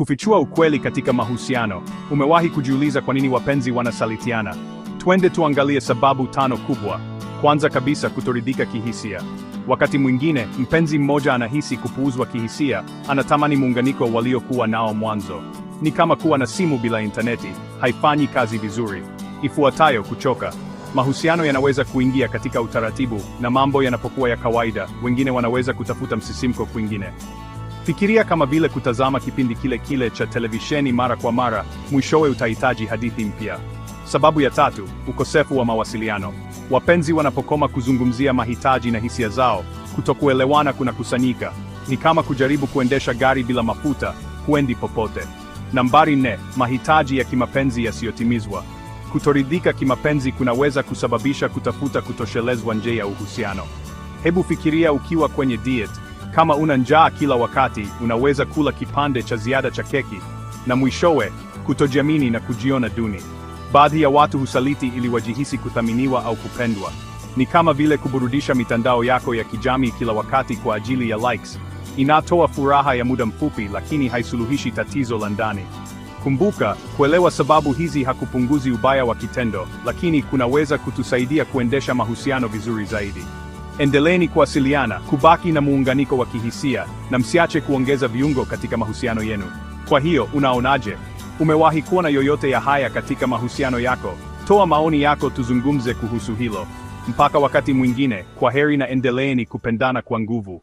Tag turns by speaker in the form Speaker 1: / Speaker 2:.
Speaker 1: Kufichua ukweli katika mahusiano. Umewahi kujiuliza kwa nini wapenzi wanasalitiana? Twende tuangalie sababu tano kubwa. Kwanza kabisa, kutoridhika kihisia. Wakati mwingine mpenzi mmoja anahisi kupuuzwa kihisia, anatamani muunganiko waliokuwa nao mwanzo. Ni kama kuwa na simu bila intaneti, haifanyi kazi vizuri. Ifuatayo, kuchoka. Mahusiano yanaweza kuingia katika utaratibu, na mambo yanapokuwa ya kawaida, wengine wanaweza kutafuta msisimko kwingine. Fikiria kama vile kutazama kipindi kile kile cha televisheni mara kwa mara, mwishowe utahitaji hadithi mpya. Sababu ya tatu, ukosefu wa mawasiliano. Wapenzi wanapokoma kuzungumzia mahitaji na hisia zao, kutokuelewana kunakusanyika. Ni kama kujaribu kuendesha gari bila mafuta, huendi popote. Nambari nne, mahitaji ya kimapenzi yasiyotimizwa. Kutoridhika kimapenzi kunaweza kusababisha kutafuta kutoshelezwa nje ya uhusiano. Hebu fikiria ukiwa kwenye diet. Kama una njaa kila wakati, unaweza kula kipande cha ziada cha keki, na mwishowe kutojiamini na kujiona duni. Baadhi ya watu husaliti ili wajihisi kuthaminiwa au kupendwa. Ni kama vile kuburudisha mitandao yako ya kijamii kila wakati kwa ajili ya likes. Inatoa furaha ya muda mfupi, lakini haisuluhishi tatizo la ndani. Kumbuka, kuelewa sababu hizi hakupunguzi ubaya wa kitendo, lakini kunaweza kutusaidia kuendesha mahusiano vizuri zaidi. Endeleeni kuwasiliana, kubaki na muunganiko wa kihisia, na msiache kuongeza viungo katika mahusiano yenu. Kwa hiyo, unaonaje? Umewahi kuona yoyote ya haya katika mahusiano yako? Toa maoni yako tuzungumze kuhusu hilo. Mpaka wakati mwingine, kwa heri na endeleeni kupendana kwa nguvu.